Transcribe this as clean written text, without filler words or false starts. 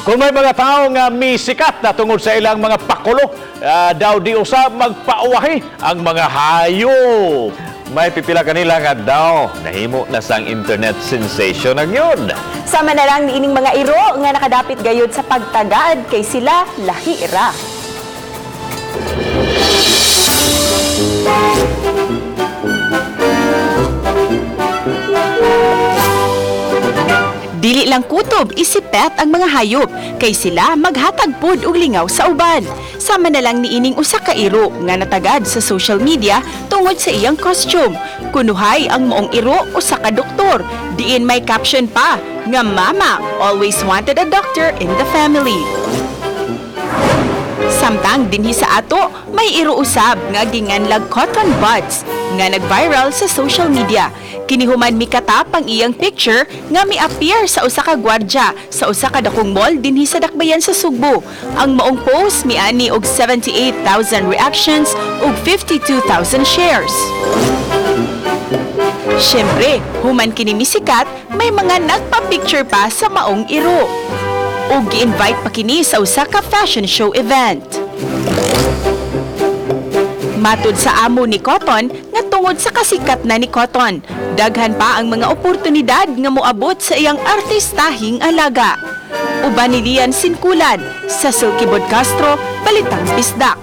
Kung may mga tao nga misikat na tungod sa ilang mga pakulo, daw di usab magpauwahi ang mga hayop. May pipila kanila nga daw nahimo na sang internet sensation na gyud. Sama na lang niining mga iro nga nakadapit gayud sa pagtagaad kay sila lahi ra. Dili lang kutob isipet ang mga hayop kay sila maghatag pod og lingaw sa uban. Sama na lang niining usa ka iro nga natagad sa social media tungod sa iyang costume. Kunuhay ang maong iro usa ka doktor. Diin may caption pa nga mama always wanted a doctor in the family. Samtang dinhi sa ato, may iro usab nga ginganlag cotton buds nga nag-viral sa social media. Kinihuman mikatap ang iyang picture nga mi-appear sa usa ka gwardya sa usa ka dakong mall dinhi sa Dakbayan sa Sugbo. Ang maong post miani og 78,000 reactions ug 52,000 shares. Siyempre, human kini misikat, may mga nagpa-picture pa sa maong iro. Ug gi-invite pa kini sa usa ka fashion show event. Matud sa amo ni Cotton nga tungod sa kasikat na ni Cotton, daghan pa ang mga oportunidad nga moabot sa iyang artistahing alaga. Uban ni Lian Sinkulan sa Silky Castro, Balitang Bisdak.